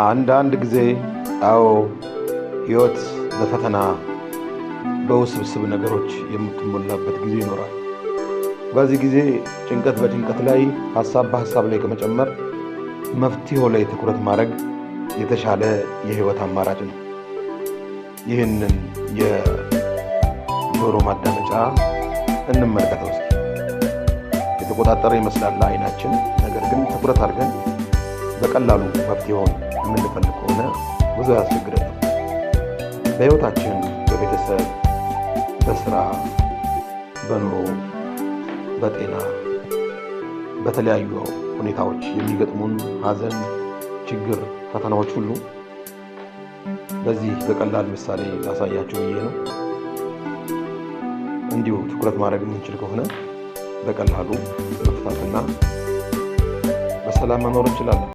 አንዳንድ ጊዜ አዎ ሕይወት በፈተና በውስብስብ ነገሮች የምትሞላበት ጊዜ ይኖራል። በዚህ ጊዜ ጭንቀት በጭንቀት ላይ፣ ሀሳብ በሀሳብ ላይ ከመጨመር መፍትሄው ላይ ትኩረት ማድረግ የተሻለ የህይወት አማራጭ ነው። ይህንን የጆሮ ማዳመጫ እንመልከተው እስኪ። የተቆጣጠረ ይመስላል ለአይናችን፣ ነገር ግን ትኩረት አድርገን በቀላሉ መፍትሄውን የምንፈልግ ከሆነ ብዙ አያስቸግረንም። በህይወታችን፣ በቤተሰብ፣ በስራ፣ በኑሮ፣ በጤና፣ በተለያዩ ሁኔታዎች የሚገጥሙን ሀዘን፣ ችግር፣ ፈተናዎች ሁሉ በዚህ በቀላል ምሳሌ ላሳያችሁ ብዬ ነው። እንዲሁ ትኩረት ማድረግ የምንችል ከሆነ በቀላሉ መፍታትና በሰላም መኖር እንችላለን።